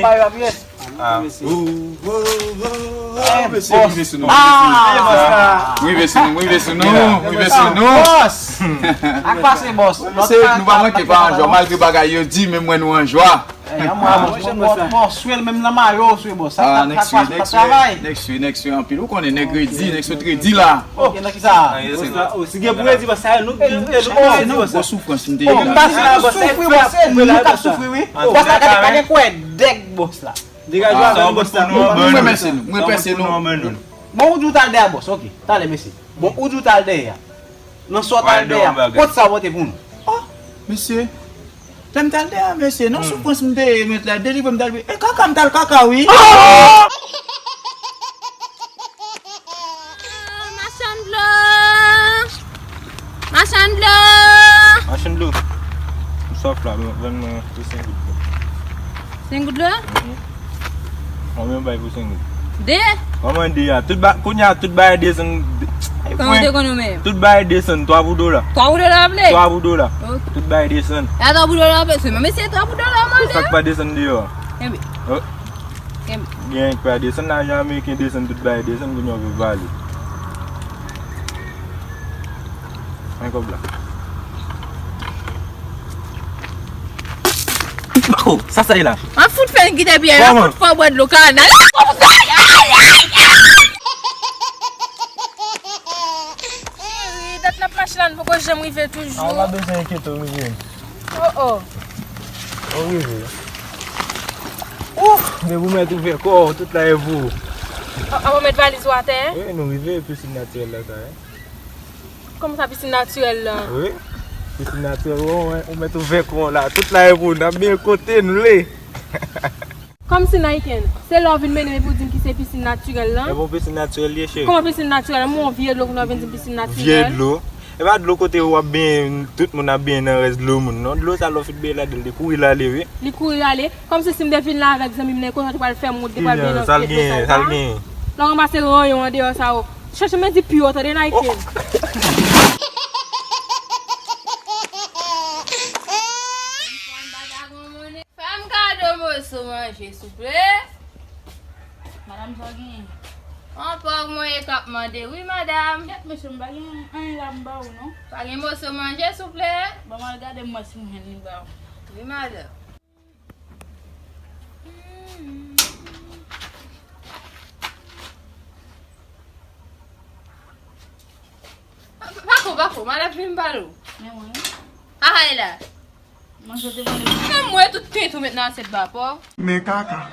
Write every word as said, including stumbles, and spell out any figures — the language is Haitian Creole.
Mari Papiyes. Ah. Ou, ou, ou, ou, mesye, m rive sou nou. Ah! M rive sou nou, m rive sou nou, m rive sou nou. Bòs! Ak pase, bòs. Mesye, nou pa manke pa an jwa, malgre bagay yo di, men m wè nou an jwa. Mwen swe l menm nan mayo, swe bòs. Ah, nèg swe, nèg swe, nèg swe, nèg swe anpil. Ou konnen nèg redi, nèg sot redi la. Ok, nan ki sa? Si gen pou redi, bòs, sa nou, nou, nou, nou, bòs, soufrans m te ye la. Bòs, nou soufri, bòs, se nou k ap soufri, wi. Bòs la, gade, pa gen kwè dèk, bòs la. Degaje w avè nou, bòs la. Mwen pèse nou, mwen pèse nou. Bon, ou di w t al dèyè, bòs, ok. Talè, mesye. Bon, ou di w t al dèyè a. Nan sa w t al dèyè a, kot sa w pote pou nou? Oh, mesye. Lè m t al dèyè a, mesye, nan soufrans m te ye, mèt la, delivre m t al, e kaka m t al kaka, wi. Machann dlo! Machann dlo! Machann dlo. M swaf la, vann mwen de senk goud dlo. Senk goud dlo? Mhm. Konbyen w bay pou senk goud? De? Kòman de a? Tout ba-, kounye a, tout bagay desann. Kòman w te konn ou menm? Tout bagay desann, twa pou dola. Twa pou dola w ap vle? Twa pou dola. Ok. Tout bagay desann. E a twa pou dola w ap vle? Se menm mesye twa pou dola w mande. Sa k pa desann deyò a? Kenbe. Oh. Kenbe. Gen k pa desann, lajan ameriken desann, tout bagay desann, kounye a w vle vale. Men kòb la. Oh, sa sa ye la? An fout fè n kite byen, an fout fè w bwè dlo kanal. Cheri, dat n ap mache la, n poko janm rive toujou. A, w pa bezwen enkyete w, rive. Oh, oh. Ou rive. Ouf, men pou mèt ouvè kò w, tout la e pou ou. A, a, w met valiz ou atè? Wi, nou rive, pisin natirèl la sa ye. Kòman sa, pisin natirèl la? Wi, pisin natirèl, ou, ou mèt ouvè kò w la, tout la e pou ou, n ap benyen kote n vle. Kòmsi Nike, se la w vin mennen m epi w di m ki se pisin natirèl la? E bon, pisin natirèl ye, cheri. Kòman pisin natirèl? Mwen yon vye dlo kounye a w vin di m pisin natirèl. Vye dlo? E pa dlo kote w ap benyen, tout moun ap benyen nan rès dlo moun, non. Dlo sa lè w fin benyen ladan l, li kouri l ale, wi. Li kouri l ale? Kòmsi si m te vin la avèk zanmi m nan, e kote w te pral fè m wout, te pral benyen nan vye dlo sa? Sa l genyen? Lè w ranmase ranyon andeyò sa yo. Chèche men di pi wo, tande, Nike. Fè m kado moso manje, souple. Madanm, sa w genyen? Yon pòv mwen ye k ap mande, wi, madanm. Kèt, mesye, m pa gen anyen la m ba ou, non. Pa gen moso manje, souple? Ban m al gade, m wè si m jwenn li ba ou. Wi, madanm. Pako, pako, madanm, vin m pale w. Men mwen. Ahay la. Manje te manje. Menm mwen, tout tenten w met nan asyèt ba pa w. Men kaka.